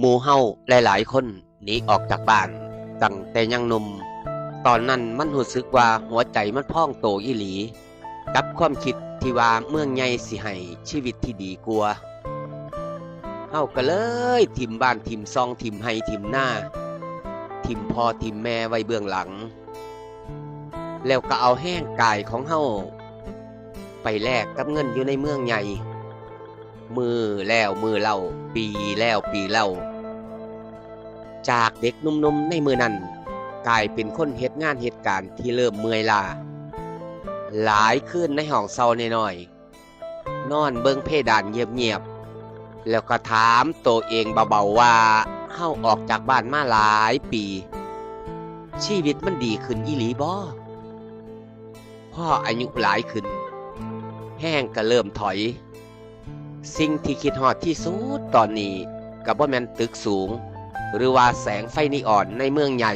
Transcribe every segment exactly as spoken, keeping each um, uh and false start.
หมู่เฮาหลายๆคนหนีออกจากบ้านตั้งแต่ยังหนุ่ม ตอนนั้นมันรู้สึกว่าหัวใจมันพองโตอีหลี กับความคิดที่ว่าเมืองใหญ่สิให้ชีวิตที่ดีกว่า เฮาก็เลยถิ่มบ้านถิ่มซองถิ่มไฮ่ถิ่มนา ถิ่มพ่อถิ่มแม่ไว้เบื้องหลัง แล้วก็เอาแฮงกายของเฮาไปแลกกับเงินอยู่ในเมืองใหญ่ มื้อแล้วมื้อเล่า ปีแล้วปีเล่า จากเด็กหนุ่มๆในมื้อนั้น กลายเป็นคนเฮ็ดงานเฮ็ดการที่เริ่มเมื่อยล้า หลายคืนในห้องเซาน้อยๆ นอนเบิ่งเพดานเงียบๆ แล้วก็ถามตัวเองเบาๆว่า เฮาออกจากบ้านมาหลายปี ชีวิตมันดีขึ้นอีหลีบ่ พออายุหลายขึ้น แฮงก็เริ่มถอย สิ่งที่คิดฮอดที่สุดตอนนี้ก็บ่แม่นตึกสูง หรือว่าแสงไฟนีออนในเมืองใหญ่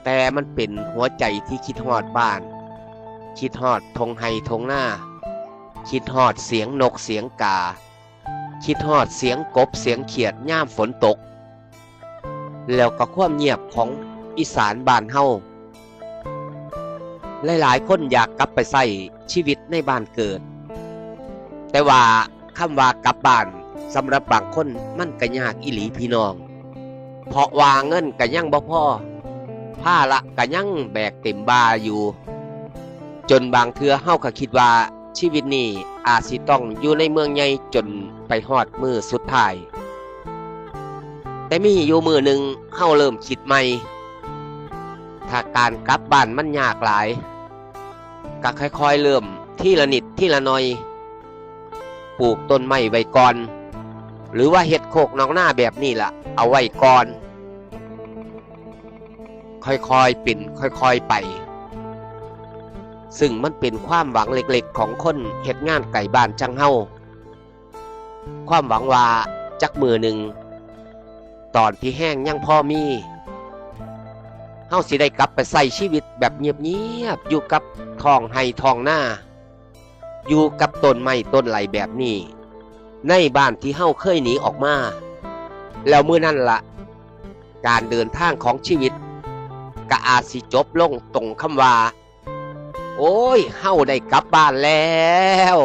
แต่มันเป็นหัวใจที่คิดฮอดบ้าน คิดฮอดทงไฮ่ทงนา คิดฮอดเสียงนกเสียงกา คิดฮอดเสียงกบเสียงเขียดยามฝนตก แล้วก็ความเงียบของอีสานบ้านเฮา หลายๆคนอยากกลับไปใช้ชีวิตในบ้านเกิด แต่ว่าคำว่ากลับบ้านสำหรับบางคนมันก็ยากอีหลีพี่น้อง เพราะว่าเงินก็ยังบ่พอ ภาระก็ยังแบกเต็มบ่าอยู่ จนบางเทื่อเฮาก็คิดว่าชีวิตนี้อาจสิต้องอยู่ในเมืองใหญ่จนไปฮอดมื้อสุดท้าย แต่มีอยู่มื้อหนึ่งเฮาเริ่มคิดใหม่ ถ้าการกลับบ้านมันยากหลาย ก็ค่อยๆเริ่มทีละนิดทีละหน่อย ปลูกต้นไม้ไว้ก่อน หรือว่าเฮ็ดโคกนอกนาแบบนี้ล่ะ เอาไว้ก่อน ค่อยๆเป็นค่อยๆไป ซึ่งมันเป็นความหวังเล็กๆของคนเฮ็ดงานไกลบ้านจั่งเฮา ความหวังว่าจักมื้อหนึ่ง ตอนที่แฮงยังพอมี เฮาสิได้กลับไปใช้ชีวิตแบบเงียบๆ อยู่กับท้องไฮ่ท้องนา อยู่กับต้นไม้ต้นไหลแบบนี้ ในบ้านที่เฮาเคยหนีออกมา แล้วมื้อนั้นละ การเดินทางของชีวิต ก็อาจสิจบลงตรงคำว่า โอ้ย เฮาได้กลับบ้านแล้ว